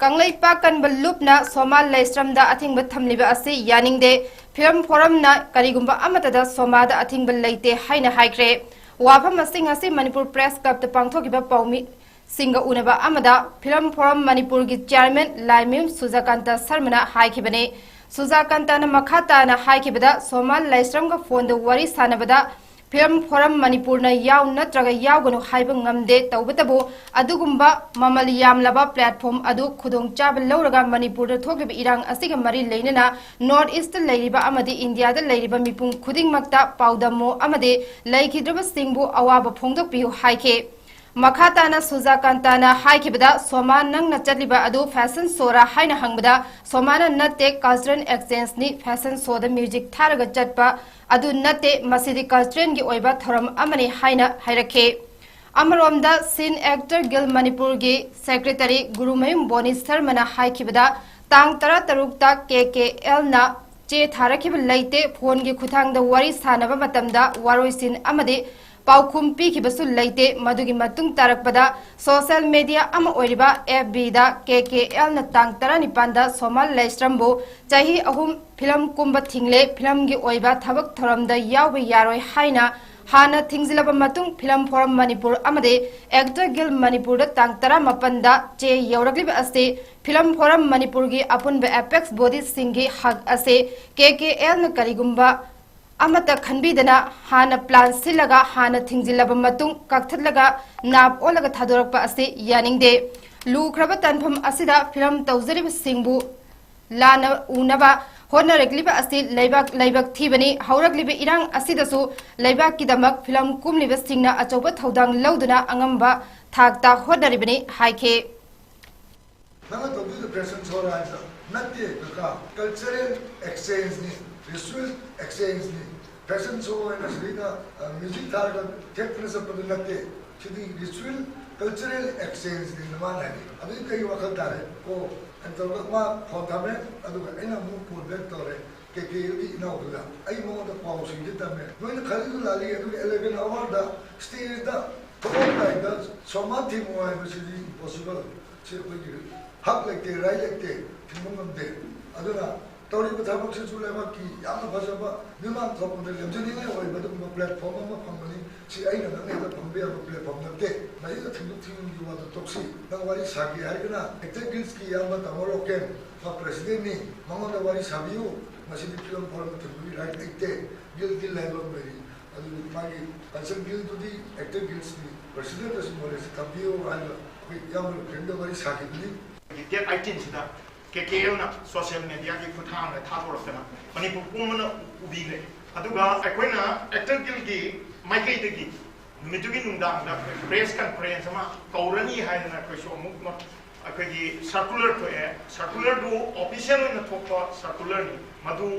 ꯀꯪꯂꯩꯄꯥꯛ ꯀꯟꯕ ꯂꯨꯞꯅ ꯁꯣꯃꯥ ꯂꯩꯁ꯭ꯔꯝꯗ ꯑꯊꯤꯡꯕ ꯊꯝꯂꯤꯕ ꯑꯁꯤ ꯌꯥꯅꯤꯡꯗꯦ꯫ Film Forum ꯅ ꯀꯔꯤꯒꯨꯝꯕ ꯑꯃꯠꯇꯗ ꯁꯣꯃꯥꯗ ꯑꯊꯤꯡꯕ ꯂꯩꯇꯦ ꯍꯥꯏꯅ ꯍꯥꯏꯈ꯭ꯔꯦ꯫ ꯋꯥꯐꯝ ꯑꯁꯤ ꯉꯁꯤ ꯃꯅꯤꯄꯨꯔ Press Club ꯇ ꯄꯥꯡꯊꯣꯛꯈꯤꯕ ꯄꯥꯎꯃꯤꯁꯤꯡꯒ ꯎꯅꯕ ꯑꯃꯗ Film Forum ꯃꯅꯤꯄꯨꯔꯒꯤ chairman ꯂꯥꯏꯃꯌꯨꯝ ꯁꯨꯖꯥꯀꯥꯟꯇ ꯁꯔꯃꯅ ꯍꯥꯏꯈꯤꯕꯅꯤ꯫ ꯁꯨꯖꯥꯀꯥꯟꯇꯅ ꯃꯈꯥ ꯇꯥꯅ ꯍꯥꯏꯈꯤꯕꯗ, ꯁꯣꯃꯥ ꯂꯩꯁ꯭ꯔꯝꯒ phone ꯗ ꯋꯥꯔꯤ ꯁꯥꯟꯅꯕꯗ Film Forum ꯃꯅꯤꯄꯨꯔꯅ ꯌꯥꯎ ꯅꯠꯇ꯭ꯔꯒ ꯌꯥꯎꯒꯅꯨ ꯍꯥꯏꯕ ꯉꯝꯗꯦ꯫ ꯇꯧꯕꯇꯕꯨ ꯑꯗꯨꯒꯨꯝꯕ ꯃꯃꯜ ꯌꯥꯝꯂꯕ platform ꯑꯗꯨ ꯈꯨꯗꯣꯡꯆꯥꯕ ꯂꯧꯔꯒ ꯃꯅꯤꯄꯨꯔꯗ ꯊꯣꯛꯂꯤꯕ ꯏꯔꯥꯡ ꯑꯁꯤꯒ ꯃꯔꯤ ꯂꯩꯅꯅ North East ꯇ ꯂꯩꯔꯤꯕ ꯑꯃꯗꯤ ꯏꯟꯗꯤꯌꯥꯗ ꯂꯩꯔꯤꯕ ꯃꯤꯄꯨꯝ ꯈꯨꯗꯤꯡꯃꯛꯇ ꯄꯥꯎꯗꯝꯃꯨ ꯑꯃꯗꯤ ꯂꯩꯈꯤꯗ꯭ꯔꯕꯁꯤꯡꯕꯨ ꯑꯋꯥꯕ ꯐꯣꯡꯗꯣꯛꯄꯤꯌꯨ ꯍꯥꯏꯈꯤ꯫ ꯃꯈꯥ ꯇꯥꯅ ꯁꯨꯖꯥꯀꯥꯟꯇꯅ ꯍꯥꯏꯈꯤꯕꯗ, ꯁꯣꯃꯥ, ꯅꯪꯅ ꯆꯠꯂꯤꯕ ꯑꯗꯨ fashion show ꯔꯥ ꯍꯥꯏꯅ ꯍꯪꯕꯗ, ꯁꯣꯃꯥꯅ ꯅꯠꯇꯦ, cultural exchange ꯅꯤ, fashion show ꯗ music ꯊꯥꯔꯒ ꯆꯠꯄ ꯑꯗꯨ ꯅꯠꯇꯦ, ꯃꯁꯤꯗꯤ cultural ꯒꯤ ꯑꯣꯏꯕ ꯊꯧꯔꯝ ꯑꯃꯅꯤ ꯍꯥꯏꯅ ꯍꯥꯏꯔꯛꯈꯤ꯫ ꯑꯃꯔꯣꯝꯗ, Scene Actor Guild ꯃꯅꯤꯄꯨꯔꯒꯤ secretary ꯒꯨꯔꯨꯃꯌꯨꯝ ꯕꯣꯅꯤ ꯁꯔꯃꯅ ꯍꯥꯏꯈꯤꯕꯗ, ꯇꯥꯡ ꯇꯔꯥꯇꯔꯨꯛꯇ K K L ꯅ ꯆꯦ ꯊꯥꯔꯛꯈꯤꯕ ꯂꯩꯇꯦ, phone ꯒꯤ ꯈꯨꯠꯊꯥꯡꯗ ꯋꯥꯔꯤ ꯁꯥꯟꯅꯕ ꯃꯇꯝꯗ ꯋꯥꯔꯣꯏꯁꯤꯟ ꯑꯃꯗꯤ ꯄꯥꯎꯈꯨꯝ ꯄꯤꯈꯤꯕꯁꯨ ꯂꯩꯇꯦ꯫ ꯃꯗꯨꯒꯤ ꯃꯇꯨꯡ ꯇꯥꯔꯛꯄꯗ social media ꯑꯃ ꯑꯣꯏꯔꯤꯕ F B ꯗ K K L ꯅ ꯇꯥꯡ ꯇꯔꯥꯅꯤꯄꯥꯟꯗ ꯁꯣꯃꯥ ꯂꯩꯁ꯭ꯔꯝꯕꯨ ꯆꯍꯤ ꯑꯍꯨꯝ film ꯀꯨꯝꯕ ꯊꯤꯡꯂꯦ, film ꯒꯤ ꯑꯣꯏꯕ ꯊꯕꯛ ꯊꯧꯔꯝꯗ ꯌꯥꯎꯕ ꯌꯥꯔꯣꯏ ꯍꯥꯏꯅ ꯍꯥꯟꯅ ꯊꯤꯡꯖꯤꯜꯂꯕ ꯃꯇꯨꯡ ꯐꯤꯂꯝ ꯐꯣꯔꯝ ꯃꯅꯤꯄꯨꯔ ꯑꯃꯗꯤ ꯑꯦꯛꯇꯔ ꯒꯤꯜ ꯃꯅꯤꯄꯨꯔꯗ ꯇꯥꯡ ꯇꯔꯥꯃꯥꯄꯟꯗ ꯆꯦ ꯌꯧꯔꯛꯂꯤꯕ ꯑꯁꯤ ꯐꯤꯂꯝ ꯐꯣꯔꯝ ꯃꯅꯤꯄꯨꯔꯒꯤ ꯑꯄꯨꯟꯕ ꯑꯦꯄꯦꯛꯁ ꯕꯣꯗꯤꯁꯤꯡꯒꯤ ꯍꯛ ꯑꯁꯤ ꯀꯦ ꯀꯦ ꯑꯦꯜꯅ ꯀꯔꯤꯒꯨꯝꯕ ꯑꯃꯠꯇ ꯈꯟꯕꯤꯗꯅ ꯍꯥꯟꯅ ꯄ꯭ꯂꯥꯟ ꯁꯤꯜꯂꯒ ꯍꯥꯟꯅ ꯊꯤꯡꯖꯤꯜꯂꯕ ꯃꯇꯨꯡ ꯀꯛꯊꯠꯂꯒ ꯅꯥꯞ ꯑꯣꯜꯂꯒ ꯊꯥꯗꯣꯔꯛꯄ ꯑꯁꯤ ꯌꯥꯅꯤꯡꯗꯦ꯫ ꯂꯨꯈ꯭ꯔꯕ ꯇꯥꯟꯐꯝ ꯑꯁꯤꯗ ꯐꯤꯂꯝ ꯇꯧꯖꯔꯤꯕꯁꯤꯡꯕꯨ ꯂꯥꯟꯅ ꯎꯅꯕ ꯍꯣꯠꯅꯔꯛꯂꯤꯕ ꯑꯁꯤ ꯂꯩꯕꯥꯛ ꯂꯥꯏꯕꯛ ꯊꯤꯕꯅꯤ꯫ ꯍꯧꯔꯛꯂꯤꯕ ꯏꯔꯥꯡ ꯑꯁꯤꯗꯁꯨ ꯂꯩꯕꯥꯛꯀꯤꯗꯃꯛ ꯐꯤꯂꯝ ꯀꯨꯝꯂꯤꯕꯁꯤꯡꯅ ꯑꯆꯧꯕ ꯊꯧꯗꯥꯡ ꯂꯧꯗꯨꯅ ꯑꯉꯝꯕ ꯊꯥꯛꯇ ꯍꯣꯠꯅꯔꯤꯕꯅꯤ ꯍꯥꯏꯈꯤ꯫ ꯅꯪꯅ ꯇꯧꯗꯣꯏꯗꯣ ꯐꯦꯁꯟ ꯁꯣꯔꯣ ꯍꯥꯏꯕꯗꯣ ꯅꯠꯇꯦ ꯀꯀꯥ, ꯀꯜꯆꯔꯦꯜ ꯑꯦꯛꯁꯆꯦꯟꯖꯅꯤ, ꯔꯤꯆꯨꯋꯦꯜ ꯑꯦꯛꯁꯆꯦꯟꯖꯅꯤ꯫ ꯐꯦꯁꯟ ꯁꯣ ꯍꯥꯏꯅ ꯁꯤꯗꯩꯗ ꯃ꯭ꯌꯨꯖꯤꯛ ꯊꯥꯔꯒ ꯊꯦꯛꯇꯅ ꯆꯠꯄꯗꯨ ꯅꯠꯇꯦ꯫ ꯁꯤꯗꯤ ꯔꯤꯆꯨꯋꯦꯜ ꯀꯜꯆꯔꯦꯜ ꯑꯦꯛꯁꯆꯦꯟꯖꯅꯤ ꯅꯃꯥꯅ ꯍꯥꯏꯗꯤ꯫ ꯑꯗꯨꯗꯤ ꯀꯩ ꯋꯥꯈꯜ ꯇꯥꯔꯦ? ꯀꯣ ꯑꯩꯅ ꯇꯧꯔꯒ ꯃꯥ ꯐꯣꯟ ꯊꯝꯃꯦ, ꯑꯗꯨꯒ ꯑꯩꯅ ꯑꯃꯨꯛ ꯀꯣꯜ ꯕꯦꯛ ꯇꯧꯔꯦ꯫ ꯀꯦ ꯀꯦ ꯑꯦꯜꯒꯤ ꯏꯅꯥꯎꯗꯨꯗ ꯑꯩ ꯃꯉꯣꯟꯗ ꯄꯥꯎꯁꯤꯡꯁꯦ ꯇꯝꯃꯦ꯫ ꯅꯣꯏꯅ ꯈꯜꯂꯤꯗꯨ ꯂꯥꯜꯂꯤ꯫ ꯑꯗꯨꯒ ꯑꯦꯂꯦꯚꯦꯟ ꯑꯋꯥꯔꯗ ꯁ꯭ꯇꯦꯖꯇ ꯊꯣꯛꯂꯝꯗꯥꯏꯗ ꯁꯣꯃꯥ ꯊꯤꯡꯉꯨ ꯍꯥꯏꯕꯁꯤꯗꯤ ꯏꯝꯄꯣꯁꯤꯕꯜ꯫ ꯁꯤ ꯑꯩꯈꯣꯏꯒꯤ ꯍꯛ ꯂꯩꯇꯦ, ꯔꯥꯏꯠ ꯂꯩꯇꯦ, ꯊꯤꯡꯕ ꯉꯝꯗꯦ꯫ ꯑꯗꯨꯅ ꯇꯧꯔꯤꯕ ꯊꯕꯛꯁꯤꯁꯨ ꯂꯩꯕꯥꯛꯀꯤ ꯌꯥꯝꯅ ꯐꯖꯕ ꯃꯤꯃꯥꯡ ꯊꯣꯛꯄꯗ ꯂꯦꯝꯖꯅꯤꯡꯉꯥꯏ ꯑꯣꯏꯕ ꯑꯗꯨꯒꯨꯝꯕ ꯄ꯭ꯂꯦꯠꯐꯣꯝ ꯑꯃ ꯐꯪꯕꯅꯤ꯫ ꯁꯤ ꯑꯩꯅ ꯅꯪ ꯍꯦꯛꯇ ꯐꯪꯕ ꯌꯥꯕ ꯄ꯭ꯂꯦꯠꯐꯣꯝ ꯅꯠꯇꯦ꯫ ꯃꯁꯤꯗ ꯊꯤꯡꯗꯣꯛ ꯊꯤꯡꯖꯤꯟꯒꯤ ꯋꯥꯗꯨ ꯇꯣꯛꯁꯤ꯫ ꯅꯪ ꯋꯥꯔꯤ ꯁꯥꯒꯦ ꯍꯥꯏꯔꯒꯅ ꯑꯦꯛꯇꯔ ꯒꯤꯜꯁꯀꯤ ꯏꯌꯥꯝꯕ ꯇꯥꯃꯣ ꯔꯣꯀꯦꯟ, ꯃꯥ ꯄ꯭ꯔꯦꯁꯤꯗꯦꯟꯅꯤ, ꯃꯉꯣꯟꯗ ꯋꯥꯔꯤ ꯁꯥꯕꯤꯌꯨ꯫ ꯃꯁꯤꯗꯤ ꯐꯤꯂꯝ ꯐꯣꯔꯝꯗ ꯊꯤꯡꯕꯒꯤ ꯔꯥꯏꯠ ꯂꯩꯇꯦ꯫ ꯒꯤꯜ ꯒꯤꯜ ꯍꯥꯏꯕ ꯑꯃ ꯂꯩꯔꯤ꯫ ꯑꯗꯨꯗꯤ ꯃꯥꯒꯤ ꯀꯟꯁꯔꯟ ꯒꯤꯜꯗꯨꯗꯤ ꯑꯦꯛꯇꯔ ꯒꯤꯜꯁꯀꯤ ꯄ꯭ꯔꯦꯁꯤꯗꯦꯟꯗꯁꯨ ꯅꯣꯂꯦꯖ ꯇꯝꯕꯤꯌꯨ ꯍꯥꯏꯅ ꯑꯩꯈꯣꯏ ꯏꯌꯥꯝꯕ ꯔꯣꯀꯦꯟꯒ ꯋꯥꯔꯤ ꯁꯥꯈꯤꯕꯅꯤ꯫ ꯗꯦꯠ ꯑꯩꯠꯇꯤꯟꯁꯤꯗ ꯀꯦ ꯀꯦ ꯑꯦꯜꯅ ꯁꯣꯁꯤꯌꯦꯜ ꯃꯦꯗꯤꯌꯥꯒꯤ ꯈꯨꯠꯊꯥꯡꯗ ꯊꯥꯗꯣꯔꯛꯇꯅ ꯃꯅꯤꯄꯨꯔ ꯄꯨꯝꯕꯅ ꯎꯕꯤꯈ꯭ꯔꯦ꯫ ꯑꯗꯨꯒ ꯑꯩꯈꯣꯏꯅ ꯑꯦꯛꯇꯔ ꯒꯤꯜꯒꯤ ꯃꯥꯏꯀꯩꯗꯒꯤ ꯅꯨꯃꯤꯠꯇꯨꯒꯤ ꯅꯨꯡꯗꯥꯡꯗ ꯄ꯭ꯔꯦꯁ ꯀꯟꯐꯔꯦꯟꯁ ꯑꯃ ꯀꯧꯔꯅꯤ ꯍꯥꯏꯗꯅ ꯑꯩꯈꯣꯏꯁꯨ ꯑꯃꯨꯛ ꯑꯩꯈꯣꯏꯒꯤ ꯁꯔꯀꯨꯂꯔ ꯊꯣꯛꯑꯦ꯫ ꯁꯔꯀꯨꯂꯔꯗꯨ ꯑꯣꯐꯤꯁꯤꯌꯦꯜ ꯑꯣꯏꯅ ꯊꯣꯛꯄ ꯁꯔꯀꯨꯂꯔꯅꯤ꯫ ꯃꯗꯨ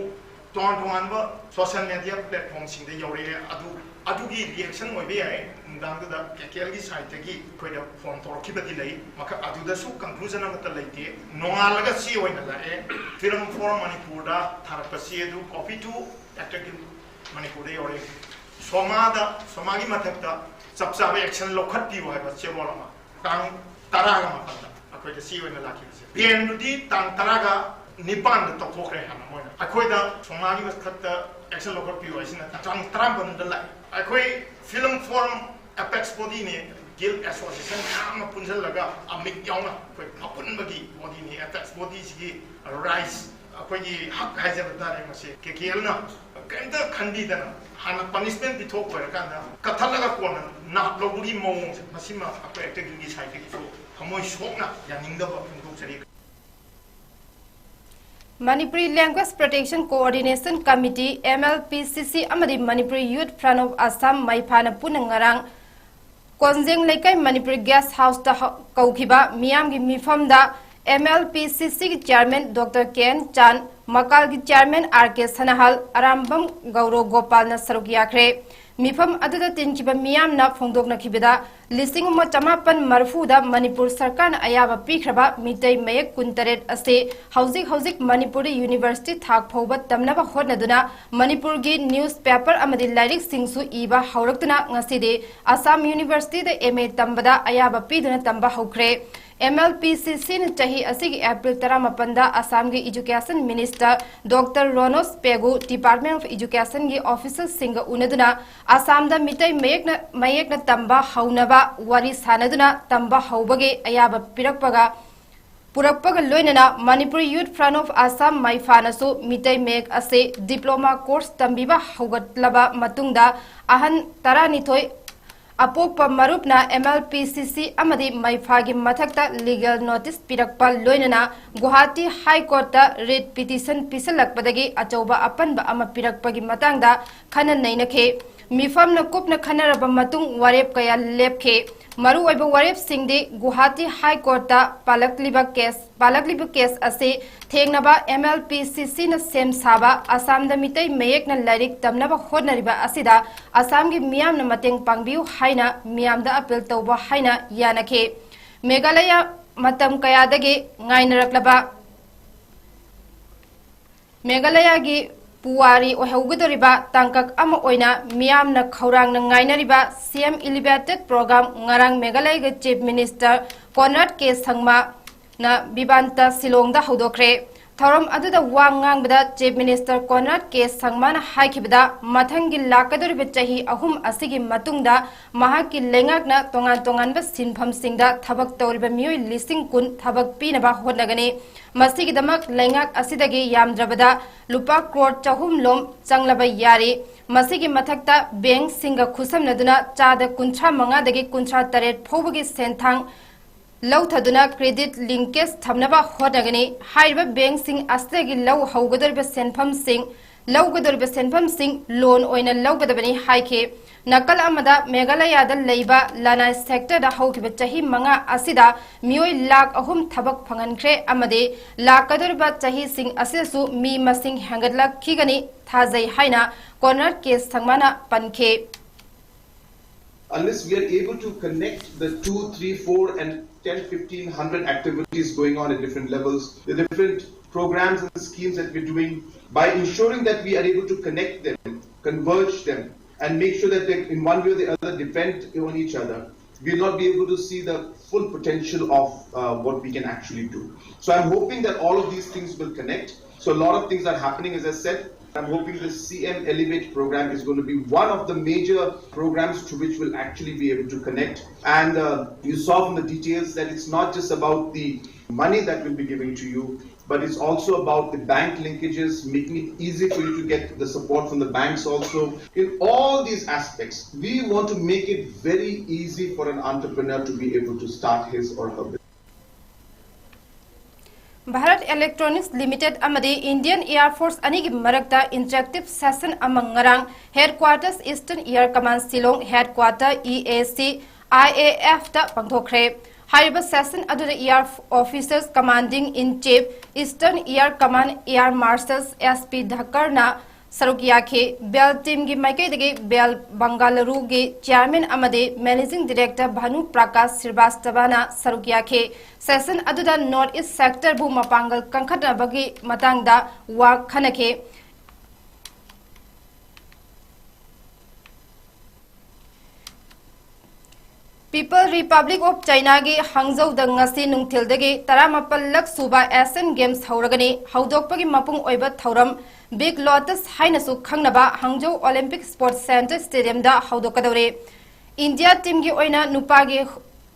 ꯇꯣꯉꯥꯟ ꯇꯣꯉꯥꯟꯕ ꯁꯣꯁꯤꯌꯦꯜ ꯃꯦꯗꯤꯌꯥ ꯄ꯭ꯂꯦꯠꯐꯣꯝꯁꯤꯡꯗ ꯌꯧꯔꯛꯑꯦ꯫ ꯑꯗꯨ ꯑꯗꯨꯒꯤ ꯔꯤꯌꯦꯛꯁꯟ ꯑꯣꯏꯕ ꯌꯥꯏ꯫ ꯅꯨꯡꯗꯥꯡꯗꯨꯗ ꯀꯦ ꯀꯦ ꯑꯦꯜꯒꯤ ꯁꯥꯏꯠꯇꯒꯤ ꯑꯩꯈꯣꯏꯗ ꯐꯣꯟ ꯇꯧꯔꯛꯈꯤꯕꯗꯤ ꯂꯩ꯫ ꯃꯈ ꯑꯗꯨꯗꯁꯨ ꯀꯟꯀ꯭ꯂꯨꯖꯟ ꯑꯃꯠꯇ ꯂꯩꯇꯦ꯫ ꯅꯣꯡꯉꯥꯜꯂꯒ ꯆꯦ ꯑꯣꯏꯅ ꯂꯥꯛꯑꯦ꯫ ꯐꯤꯂꯝ ꯐꯣꯔꯝ ꯃꯅꯤꯄꯨꯔꯗ ꯊꯥꯔꯛꯄ ꯆꯦ ꯑꯗꯨ ꯀꯣꯄꯤ ꯇꯨ ꯑꯦꯛꯇꯔ ꯒꯤꯜ ꯃꯅꯤꯄꯨꯔꯗ ꯌꯧꯔꯛꯑꯦ꯫ ꯁꯣꯃꯥꯗ, ꯁꯣꯃꯥꯒꯤ ꯃꯊꯛꯇ ꯆꯞ ꯆꯥꯕ ꯑꯦꯛꯁꯟ ꯂꯧꯈꯠꯄꯤꯌꯨ ꯍꯥꯏꯕ ꯆꯦꯔꯣꯜ ꯑꯃ ꯇꯥꯡ ꯇꯔꯥꯒ ꯃꯥꯄꯟꯗ ꯑꯩꯈꯣꯏꯗ ꯆꯦ ꯑꯣꯏꯅ ꯂꯥꯛꯈꯤꯕꯁꯦ꯫ ꯄꯦꯟꯗꯨꯗꯤ ꯇꯥꯡ ꯇꯔꯥꯒ ꯅꯤꯄꯥꯟꯗ ꯇꯧꯊꯣꯛꯈ꯭ꯔꯦ ꯍꯥꯟꯅ ꯃꯣꯏꯅ꯫ ꯑꯩꯈꯣꯏꯗ ꯁꯣꯃꯥꯒꯤ ꯃꯊꯛꯇ action ꯂꯧꯈꯠꯄꯤꯌꯨ ꯍꯥꯏꯁꯤꯅ ꯇꯥꯡ ꯇꯔꯥꯃꯥꯄꯟꯗ ꯂꯥꯛꯑꯦ꯫ ꯑꯩꯈꯣꯏ film forum apex bodyꯅꯦ, guild association ꯃꯌꯥꯝ ꯑꯃ ꯄꯨꯟꯁꯤꯜꯂꯒ ꯑꯃꯤꯛ ꯌꯥꯎꯅ ꯑꯩꯈꯣꯏ ꯑꯄꯨꯟꯕꯒꯤ bodyꯅꯤ꯫ Apex bodyꯁꯤꯒꯤ rights, ꯑꯩꯈꯣꯏꯒꯤ ꯍꯛ ꯍꯥꯏꯖꯕ ꯇꯥꯔꯦ꯫ ꯃꯁꯤ KKLꯅ ꯀꯔꯤꯝꯇ ꯈꯟꯕꯤꯗꯅ ꯍꯥꯟꯅ punishment ꯄꯤꯊꯣꯛ ꯂꯣꯏꯔꯀꯥꯟꯗ ꯀꯛꯊꯠꯂꯒ ꯀꯣꯟꯅ ꯅꯥꯞ ꯂꯧꯕꯒꯤ ꯃꯑꯣꯡꯁꯦ, ꯃꯁꯤꯃ ꯑꯩꯈꯣꯏ actor guildꯒꯤ sideꯇꯒꯤꯁꯨ ꯊꯃꯣꯏ ꯁꯣꯛꯅ ꯌꯥꯅꯤꯡꯗꯕ ꯐꯣꯡꯗꯣꯛꯆꯔꯤ꯫ Manipuri Language Protection Coordination Committee, MLPCC, ꯑꯃꯗꯤ Manipuri Youth Front of Assam, ꯃꯩꯐꯥꯅ ꯄꯨꯟꯅ ꯉꯔꯥꯡ ꯀꯣꯟꯖꯦꯡ ꯂꯩꯀꯥꯏ ꯃꯅꯤꯄꯨꯔ guest houseꯇ ꯍꯧ-, ꯀꯧꯈꯤꯕ ꯃꯤꯌꯥꯝꯒꯤ ꯃꯤꯐꯝꯗ MLPCCꯒꯤ chairman Doctor K N ꯆꯥꯟ, ꯃꯀꯥꯜꯒꯤ chairman R K ꯁꯅꯥꯍꯜ, Arambam Gouro ꯒꯣꯄꯥꯜꯅ ꯁꯔꯨꯛ ꯌꯥꯈ꯭ꯔꯦ꯫ ꯃꯤꯐꯝ ꯑꯗꯨꯗ ꯇꯤꯟꯈꯤꯕ ꯃꯤꯌꯥꯝꯅ ꯐꯣꯡꯗꯣꯛꯅꯈꯤꯕꯗ, ꯂꯤꯁꯤꯡ ꯑꯃ ꯆꯃꯥꯄꯟ ꯃꯔꯤꯐꯨꯗ ꯃꯅꯤꯄꯨꯔ ꯁꯔꯀꯥꯔꯅ ꯑꯌꯥꯕ ꯄꯤꯈ꯭ꯔꯕ ꯃꯤꯇꯩ ꯃꯌꯦꯛ ꯀꯨꯟꯇꯔꯦꯠ ꯑꯁꯤ ꯍꯧꯖꯤꯛ ꯍꯧꯖꯤꯛ ꯃꯅꯤꯄꯨꯔꯗ university ꯊꯥꯛ ꯐꯥꯎꯕ ꯇꯝꯅꯕ ꯍꯣꯠꯅꯗꯨꯅ ꯃꯅꯤꯄꯨꯔꯒꯤ newspaper ꯑꯃꯗꯤ ꯂꯥꯏꯔꯤꯛꯁꯤꯡꯁꯨ ꯏꯕ ꯍꯧꯔꯛꯇꯨꯅ ꯉꯁꯤꯗꯤ ꯑꯁꯥꯝ universityꯗ MA ꯇꯝꯕꯗ ꯑꯌꯥꯕ ꯄꯤꯗꯨꯅ ꯇꯝꯕ ꯍꯧꯈ꯭ꯔꯦ꯫ MLPCCꯅ ꯆꯍꯤ ꯑꯁꯤꯒꯤ April ꯇꯔꯥꯃꯥꯄꯟꯗ ꯑꯁꯥꯝꯒꯤ education minister Doctor ꯔꯣꯅꯣꯖ Pegu, Department of Educationꯒꯤ officerꯁꯤꯡꯒ ꯎꯅꯗꯨꯅ ꯑꯁꯥꯝꯗ Meitei ꯃꯌꯦꯛꯅ, ꯃꯌꯦꯛꯅ ꯇꯝꯕ ꯍꯧꯅꯕ ꯋꯥꯔꯤ ꯁꯥꯅꯗꯨꯅ ꯇꯝꯕ ꯍꯧꯕꯒꯤ ꯑꯌꯥꯕ ꯄꯤꯔꯛꯄꯒ, ꯄꯨꯔꯛꯄꯒ ꯂꯣꯏꯅꯅ Manipur Youth Front of Assam, ꯃꯩꯐꯥꯅꯁꯨ Meitei ꯃꯌꯦꯛ ꯑꯁꯤ diploma course ꯇꯝꯕꯤꯕ ꯍꯧꯒꯠꯂꯕ ꯃꯇꯨꯡꯗ ꯑꯍꯟ ꯇꯔꯥꯅꯤꯊꯣꯏ ꯑꯄꯣꯛꯄ ꯃꯔꯨꯞꯅ MLPCC ꯑꯃꯗꯤ ꯃꯩꯐꯥꯒꯤ ꯃꯊꯛꯇ legal notice ꯄꯤꯔꯛꯄ ꯂꯣꯏꯅꯅ ꯒꯨꯋꯥꯍꯥꯇꯤ High Courtꯇ writ petition ꯄꯤꯁꯤꯜꯂꯛꯄꯗꯒꯤ ꯑꯆꯧꯕ ꯑꯄꯟꯕ ꯑꯃ ꯄꯤꯔꯛꯄꯒꯤ ꯃꯇꯥꯡꯗ ꯈꯟꯅ ꯅꯩꯅꯈꯤ꯫ ꯃꯤꯐꯝꯅ ꯀꯨꯞꯅ ꯈꯟꯅꯔꯕ ꯃꯇꯨꯡ ꯋꯥꯔꯦꯞ ꯀꯌꯥ ꯂꯦꯞꯈꯤ꯫ ꯃꯔꯨꯑꯣꯏꯕ ꯋꯥꯔꯦꯞꯁꯤꯡꯗꯤ ꯒꯨꯋꯥꯍꯥꯇꯤ High Courtꯇ ꯄꯥꯜꯂꯛꯂꯤꯕ case, ꯄꯥꯜꯂꯛꯂꯤꯕ case ꯑꯁꯤ ꯊꯦꯡꯅꯕ MLPCCꯅ ꯁꯦꯝ ꯁꯥꯕ ꯑꯁꯥꯝꯗ ꯃꯤꯇꯩ ꯃꯌꯦꯛꯅ ꯂꯥꯏꯔꯤꯛ ꯇꯝꯅꯕ ꯍꯣꯠꯅꯔꯤꯕ ꯑꯁꯤꯗ ꯑꯁꯥꯝꯒꯤ ꯃꯤꯌꯥꯝꯅ ꯃꯇꯦꯡ ꯄꯥꯡꯕꯤꯌꯨ ꯍꯥꯏꯅ ꯃꯤꯌꯥꯝꯗ appeal ꯇꯧꯕ ꯍꯥꯏꯅ ꯌꯥꯅꯈꯤ꯫ ꯃꯦꯘꯥꯂꯌ ꯃꯇꯝ ꯀꯌꯥꯗꯒꯤ ꯉꯥꯏꯅꯔꯛꯂꯕ ꯃꯦꯘꯥꯂꯌꯒꯤ ꯄꯨꯋꯥꯔꯤ ꯑꯣꯏꯍꯧꯒꯗꯧꯔꯤꯕ ꯇꯥꯡꯀꯛ ꯑꯃ ꯑꯣꯏꯅ ꯃꯤꯌꯥꯝꯅ ꯈꯧꯔꯥꯡꯅ ꯉꯥꯏꯅꯔꯤꯕ CM Elevated Program ꯉꯔꯥꯡ ꯃꯦꯘꯥꯂꯌꯒꯤ Chief Minister Conrad K ꯁꯪꯃꯥꯅ ꯕꯤꯕꯥꯟꯇ ꯁꯤꯂꯣꯡꯗ ꯍꯧꯗꯣꯛꯈ꯭ꯔꯦ꯫ ꯊꯧꯔꯝ ꯑꯗꯨꯗ ꯋꯥ ꯉꯥꯡꯕꯗ Chief Minister Conrad K ꯁꯪꯃꯥꯅ ꯍꯥꯏꯈꯤꯕꯗ, ꯃꯊꯪꯒꯤ ꯂꯥꯛꯀꯗꯧꯔꯤꯕ ꯆꯍꯤ ꯑꯍꯨꯝ ꯑꯁꯤꯒꯤ ꯃꯇꯨꯡꯗ ꯃꯍꯥꯛꯀꯤ ꯂꯩꯉꯥꯛꯅ ꯇꯣꯉꯥꯟ ꯇꯣꯉꯥꯟꯕ ꯁꯤꯟꯐꯝꯁꯤꯡꯗ ꯊꯕꯛ ꯇꯧꯔꯤꯕ ꯃꯤꯑꯣꯏ ꯂꯤꯁꯤꯡ ꯀꯨꯟ ꯊꯕꯛ ꯄꯤꯅꯕ ꯍꯣꯠꯅꯒꯅꯤ꯫ ꯃꯁꯤꯒꯤꯗꯃꯛ ꯂꯩꯉꯥꯛ ꯑꯁꯤꯗꯒꯤ ꯌꯥꯝꯗ꯭ꯔꯕꯗ ꯂꯨꯄꯥ ꯀ꯭ꯔꯣꯔ ꯆꯍꯨꯝ ꯂꯣꯝ ꯆꯪꯂꯕ ꯌꯥꯔꯤ꯫ ꯃꯁꯤꯒꯤ ꯃꯊꯛꯇ bank ꯁꯤꯡꯒ ꯈꯨꯠꯁꯝꯅꯗꯨꯅ ꯆꯥꯗ ꯀꯨꯟꯊ꯭ꯔꯥ ꯃꯉꯥꯗꯒꯤ ꯀꯨꯟꯊ꯭ꯔꯥ ꯇꯔꯦꯠ ꯐꯥꯎꯕꯒꯤ ꯁꯦꯟꯊꯥꯡ ꯂꯧꯊꯗꯨꯅ credit linkage ꯊꯝꯅꯕ ꯍꯣꯠꯅꯒꯅꯤ꯫ ꯍꯥꯏꯔꯤꯕ bank ꯁꯤꯡ ꯑꯁꯤꯗꯒꯤ ꯂꯧ ꯍꯧꯒꯗꯧꯔꯤꯕ ꯁꯦꯟꯐꯝꯁꯤꯡ, ꯂꯧꯒꯗꯧꯔꯤꯕ ꯁꯦꯟꯐꯝꯁꯤꯡ loan ꯑꯣꯏꯅ ꯂꯧꯒꯗꯕꯅꯤ ꯍꯥꯏꯈꯤ꯫ ꯅꯥꯀꯜ ꯑꯃꯗ, ꯃꯦꯘꯥꯂꯌꯥꯗ ꯂꯩꯕ ꯂꯅꯥꯏ sector ꯗ ꯍꯧꯈꯤꯕ ꯆꯍꯤ ꯃꯉꯥ ꯑꯁꯤꯗ ꯃꯤꯑꯣꯏ ꯂꯥꯈ ꯑꯍꯨꯝ ꯊꯕꯛ ꯐꯪꯍꯟꯈ꯭ꯔꯦ ꯑꯃꯗꯤ ꯂꯥꯛꯀꯗꯧꯔꯤꯕ ꯆꯍꯤꯁꯤꯡ ꯑꯁꯤꯗꯁꯨ ꯃꯤ ꯃꯁꯤꯡ ꯍꯦꯟꯒꯠꯂꯛꯈꯤꯒꯅꯤ ꯊꯥꯖꯩ ꯍꯥꯏꯅ Conrad K ꯁꯪꯃꯥꯅ ꯄꯟꯈꯤ꯫ Unless we are able to connect the two, three, four, and ten, fifteen, hundred activities going on at different levels, the different programs and schemes that we're doing, by ensuring that we are able to connect them, converge them, and make sure that they, in one way or the other, depend on each other, we'll not be able to see the full potential of uh, what we can actually do. So I'm hoping that all of these things will connect. So a lot of things are happening, as I said. I'm hoping the C M Elevate program is going to be one of the major programs to which we'll actually be able to connect. And uh, you saw from the details that it's not just about the money that we'll be giving to you, but it's also about the bank linkages, making it easy for you to get the support from the banks also. In all these aspects, we want to make it very easy for an entrepreneur to be able to start his or her business. Bharat Electronics Limited ꯑꯃꯗꯤ Indian Air Force ꯑꯅꯤꯒꯤ ꯃꯔꯛꯇ interactive session ꯑꯃ ꯉꯔꯥꯡ Headquarters Eastern Air Command Shillong, Headquarter E A C, I A F ꯇ ꯄꯥꯡꯊꯣꯛꯈ꯭ꯔꯦ꯫ ꯍꯥꯏꯔꯤꯕ session ꯑꯗꯨꯗ Air Officers Commanding in Chief, Eastern Air Command, Air Marshals S P ꯙꯀꯔꯅ ꯁꯔꯨꯛ ꯌꯥꯈꯤ꯫ BEL team ꯒꯤ ꯃꯥꯏꯀꯩꯗꯒꯤ BEL Bengaluru ꯒꯤ chairman ꯑꯃꯗꯤ managing director ꯚꯥꯅꯨ ꯄ꯭ꯔꯀꯥꯁ ꯁ꯭ꯔꯤꯕꯥꯁꯇꯕꯥꯅ ꯁꯔꯨꯛ ꯌꯥꯈꯤ꯫ Session ꯑꯗꯨꯗ North East sector ꯕꯨ ꯃꯄꯥꯡꯒꯜ ꯀꯟꯈꯠꯅꯕꯒꯤ ꯃꯇꯥꯡꯗ ꯋꯥ ꯈꯟꯅꯈꯤ꯫ People Republic of Chinaꯒꯤ ꯍꯥꯡꯖꯧꯗ ꯉꯁꯤ ꯅꯨꯡꯊꯤꯜꯗꯒꯤ ꯇꯔꯥꯃꯥꯄꯜꯂꯛ ꯁꯨꯕ Asian Games ꯍꯧꯔꯒꯅꯤ꯫ ꯍꯧꯗꯣꯛꯄꯒꯤ ꯃꯄꯨꯡ ꯑꯣꯏꯕ ꯊꯧꯔꯝ Big Lotus ꯍꯥꯏꯅꯁꯨ ꯈꯪꯅꯕ ꯍꯥꯡꯖꯧ Olympic Sports Center Stadiumꯗ ꯍꯧꯗꯣꯛꯀꯗꯧꯔꯤ꯫ ꯏꯟꯗꯤꯌꯥ ꯇꯤꯝꯒꯤ ꯑꯣꯏꯅ ꯅꯨꯄꯥꯒꯤ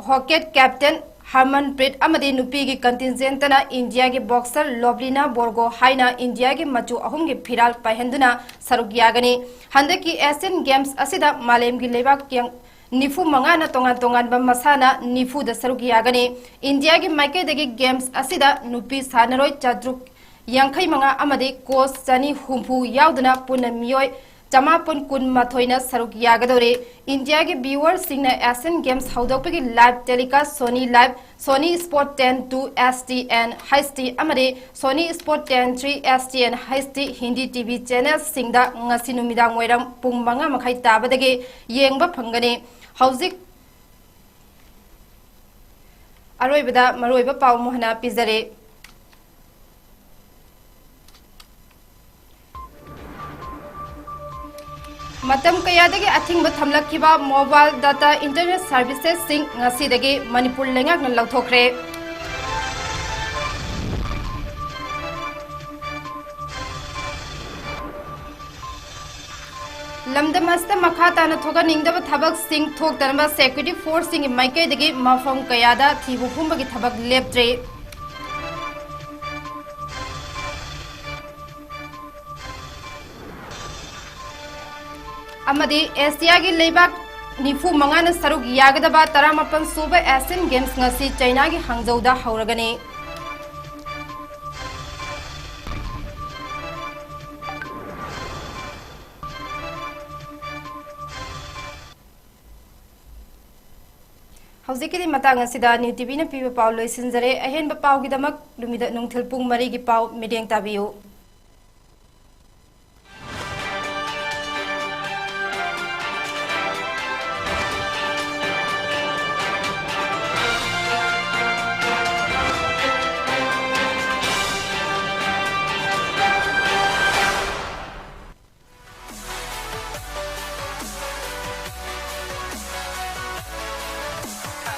ꯍꯣꯀꯦꯠ ꯀꯦꯞꯇꯦꯟ ꯍꯔꯃꯟꯄ꯭ꯔꯤꯠ ꯑꯃꯗꯤ ꯅꯨꯄꯤꯒꯤ ꯀꯟꯇꯤꯟꯖꯦꯟꯇꯅ ꯏꯟꯗꯤꯌꯥꯒꯤ ꯕꯣꯛꯁꯔ ꯂꯣꯕ꯭ꯂꯤꯅꯥ ꯕꯣꯔꯒꯣ ꯍꯥꯏꯅ ꯏꯟꯗꯤꯌꯥꯒꯤ ꯃꯆꯨ ꯑꯍꯨꯝꯒꯤ ꯐꯤꯔꯥꯜ ꯄꯥꯏꯍꯟꯗꯨꯅ ꯁꯔꯨꯛ ꯌꯥꯒꯅꯤ꯫ ꯍꯟꯗꯛꯀꯤ Asian Games ꯑꯁꯤꯗ ꯃꯥꯂꯦꯝꯒꯤ ꯂꯩꯕꯥꯛ ꯌꯥꯡ-, ꯅꯤꯐꯨ ꯃꯉꯥꯅ ꯇꯣꯉꯥꯟ ꯇꯣꯉꯥꯟꯕ ꯃꯁꯥꯟꯅ ꯅꯤꯐꯨꯗ ꯁꯔꯨꯛ ꯌꯥꯒꯅꯤ꯫ ꯏꯟꯗꯤꯌꯥꯒꯤ ꯃꯥꯏꯀꯩꯗꯒꯤ Games ꯑꯁꯤꯗ ꯅꯨꯄꯤ ꯁꯥꯟꯅꯔꯣꯏ ꯆꯥꯇ꯭ꯔꯨꯛ ꯌꯥꯡꯈꯩ ꯃꯉꯥ ꯑꯃꯗꯤ ꯀꯣꯆ ꯆꯅꯤ ꯍꯨꯝꯐꯨ ꯌꯥꯎꯗꯨꯅ ꯄꯨꯟꯅ ꯃꯤꯑꯣꯏ ꯆꯃꯥꯄꯟ ꯀꯨꯟꯃꯥꯊꯣꯏꯅ ꯁꯔꯨꯛ ꯌꯥꯒꯗꯧꯔꯤ꯫ ꯏꯟꯗꯤꯌꯥꯒꯤ viewerꯁꯤꯡꯅ Asian Games ꯍꯧꯗꯣꯛꯄꯒꯤ live telecast Sony Live, Sony Sport ten two S T and H D ꯑꯃꯗꯤ Sony Sport ten three S T and H D Hindi T V channelꯁꯤꯡꯗ ꯉꯁꯤ ꯅꯨꯃꯤꯗꯥꯡ ꯋꯥꯏꯔꯝ ꯄꯨꯡ ꯃꯉꯥ ꯃꯈꯥꯏ ꯇꯥꯕꯗꯒꯤ ꯌꯦꯡꯕ ꯐꯪꯒꯅꯤ꯫ ꯍꯧꯖꯤꯛ ꯑꯔꯣꯏꯕꯗ ꯃꯔꯨꯑꯣꯏꯕ ꯄꯥꯎ ꯑꯃꯨꯛ ꯍꯟꯅ ꯄꯤꯖꯔꯤ꯫ ꯃꯇꯝ ꯀꯌꯥꯗꯒꯤ ꯑꯊꯤꯡꯕ ꯊꯝꯂꯛꯈꯤꯕ mobile data internet servicesꯁꯤꯡ ꯉꯁꯤꯗꯒꯤ ꯃꯅꯤꯄꯨꯔ ꯂꯩꯉꯥꯛꯅ ꯂꯧꯊꯣꯛꯈ꯭ꯔꯦ꯫ ꯂꯝꯗꯝ ꯑꯁꯤꯗ ꯃꯈꯥ ꯇꯥꯅ ꯊꯣꯛꯍꯟꯅꯤꯡꯗꯕ ꯊꯕꯛꯁꯤꯡ ꯊꯣꯛꯇꯅꯕ security forceꯁꯤꯡꯒꯤ ꯃꯥꯏꯀꯩꯗꯒꯤ ꯃꯐꯝ ꯀꯌꯥꯗ ꯊꯤꯕ ꯍꯨꯝꯕꯒꯤ ꯊꯕꯛ ꯂꯦꯞꯇ꯭ꯔꯤ꯫ ꯑꯃꯗꯤ ꯑꯦꯁꯤꯌꯥꯒꯤ ꯂꯩꯕꯥꯛ ꯅꯤꯐꯨ ꯃꯉꯥꯅ ꯁꯔꯨꯛ ꯌꯥꯒꯗꯕ ꯇꯔꯥꯃꯥꯄꯜ ꯁꯨꯕ Asian Games ꯉꯁꯤ ꯆꯩꯅꯥꯒꯤ ꯍꯥꯡꯖꯧꯗ ꯍꯧꯔꯒꯅꯤ꯫ ꯍꯧꯖꯤꯛꯀꯤꯗꯤ ꯃꯇꯥꯡ ꯑꯁꯤꯗ New TVꯅ ꯄꯤꯕ ꯄꯥꯎ ꯂꯣꯏꯁꯤꯟꯖꯔꯦ꯫ ꯑꯍꯦꯟꯕ ꯄꯥꯎꯒꯤꯗꯃꯛ ꯅꯨꯃꯤꯗꯥꯡ ꯅꯨꯡꯊꯤꯜ ꯄꯨꯡ ꯃꯔꯤꯒꯤ ꯄꯥꯎ ꯃꯤꯠꯌꯦꯡ ꯇꯥꯕꯤꯌꯨ꯫